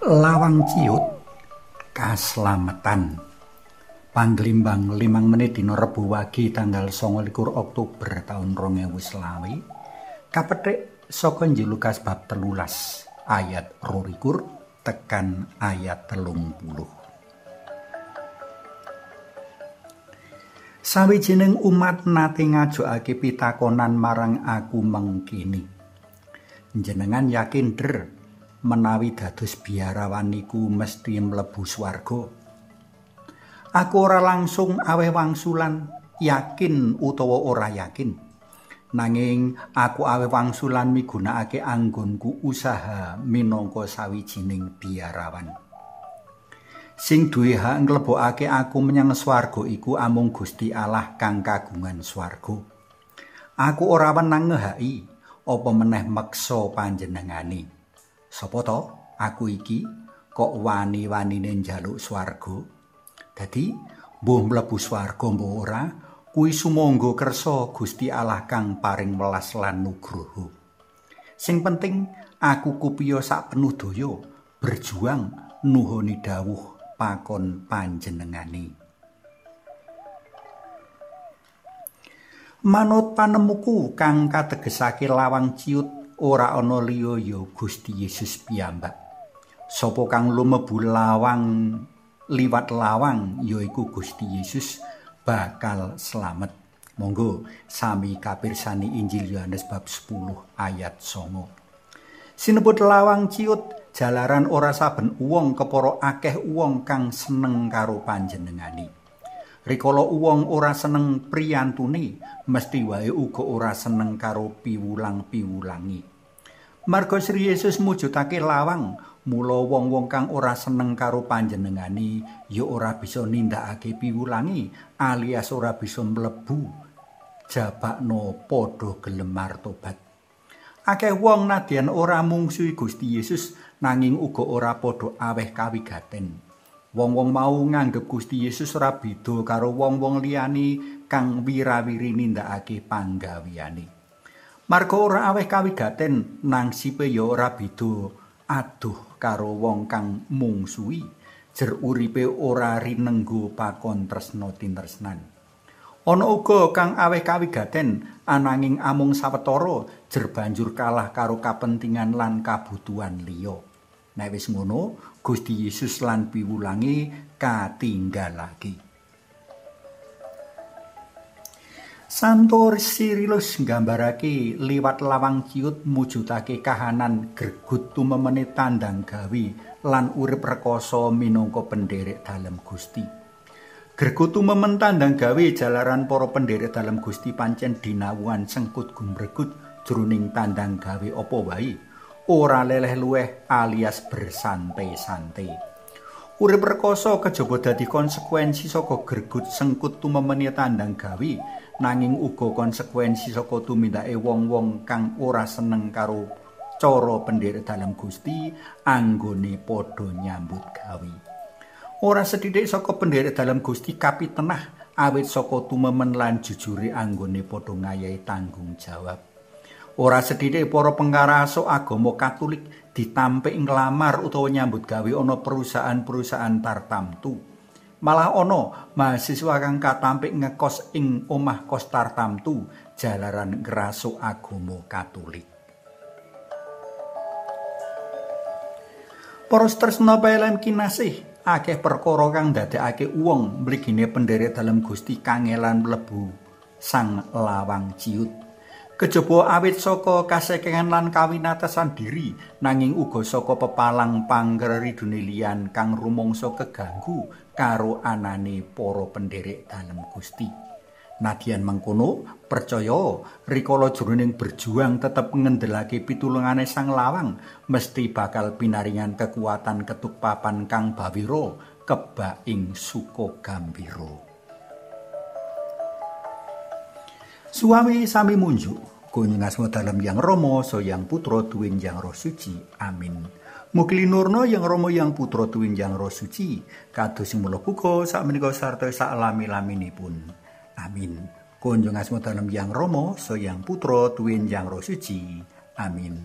Lawang ciut kaslametan. Panglimbang 5 menit dina Rebo Wage tanggal 29 Oktober taun 2020 kapethik saka Injil Lukas bab 13 ayat 22 tekan ayat 30. Sawijining umat nate ngajokake pitakonan marang aku mengkini. Njenengan yakin der menawi dados biarawan niku mesti mlebu swarga? Aku ora langsung aweh wangsulan yakin utawa ora yakin. Nanging aku aweh wangsulan migunakake anggonku usaha minangka sawijining biarawan. Sing duwe hak nglebokake aku menyang swarga iku amung Gusti Allah kang kagungan swarga. Aku ora wenang ngehaki apa meneh meksa panjenengane. Sopo to aku iki kok wani-wanine njaluk swarga? Dadi mbuh mlebu swarga mbuh ora, kuwi sumangga kersa Gusti Allah kang paring welas lan nugroho. Sing penting aku kupiya sak penuh daya berjuang nuhoni dawuh pakon panjenengane. Manut panemuku kang kategesake lawang ciut ora ana liya ya Gusti Yesus piyambak. Sapa kang lumebu lawang liwat lawang yaiku Gusti Yesus bakal slamet. Monggo sami kapirsani Injil Yohanes bab 10 ayat 9. Sinebut lawang ciut jalaran ora saben wong kepara akeh wong kang seneng karo panjenengane. Rikala wong ora seneng priyantune, mesti wae uga ora seneng karo piwulang-piwulangi. Marga Sri Yesus mujudake lawang, mula wong-wong kang ora seneng karo panjenengane ya ora bisa nindakake piwulangi alias ora bisa mlebu jabakno padha gelem martobat. Akeh wong nadyan ora mungsuhi Gusti Yesus nanging uga ora padha aweh kawigaten. Wong-wong mau nganggep Gusti Yesus ora beda karo wong-wong liyane kang wirawiri nindakake panggawiyane. Marga ora aweh kawigaten nangsipe ya ora beda aduh karo wong kang mungsuhi, jer uripe ora rinenggo pakon tresna tinresnan. Ana uga kang aweh kawigaten ananging amung sawetara jer banjur kalah karo kapentingan lan kabutuhan liya. Nek wis ngono, Gusti Yesus lan piwulange katinggalake. Santo Sirilus nggambarake liwat lawang ciut mujudake kahanan gregut tumemene tandang gawe lan urip rekoso minangka penderek dalem Gusti. Gregut tumemen tandang gawe jalaran para penderek dalem Gusti pancen dinawuhan sengkut gumregut jroning tandang gawe apa wae, ora leleh luweh alias bersantai-santai. Urip rekoso kejaba dadi konsekuensi saka gregut sengkut tumemene tandang gawe, nanging uga konsekuensi saka tumindake wong-wong kang ora seneng karo cara penderek dalem Gusti anggone padha nyambut gawe. Ora sethithik saka penderek dalem Gusti kapitenah awit saka tumemen lan jujure anggone padha ngayahi tanggung jawab. Ora sethithik para pengkarasuk agama Katolik ditampik nglamar utawa nyambut gawe ana perusahaan-perusahaan tartamtu. Malah ana mahasiswa kang katampik ngekos ing omah kos tartamtu jalaran ngrasuk agama Katolik. Para tresna PLM kinasih, akeh perkara kang ndadekake wong mligine penderek dalem Gusti kangelan mlebu sang lawang ciut. Kejaba awit saka kasekengan lan kawinatesan diri, nanging uga saka pepalang pangreridune liyan kang rumangsa keganggu karo anane para penderek dalem Gusti. Nadyan mengkono, percaya rikala jroning berjuang tetep ngendelake pitulungane sang lawang, mesti bakal pinaringan kekuatan ketuk papan kang bawira kebak ing suka gambira. Suami sami munjuk, kunjung asma dalem Yang Rama, Yang Putra, tuwin Yang Roh Suci. Amin. Mugi linurna Yang Rama, Yang Putra, tuwin Yang Roh Suci, kados sing mula buka sakmenika sarta saklami-laminipun. Amin. Kunjung asma dalem Yang Rama, Yang Putra, tuwin Yang Roh Suci. Amin.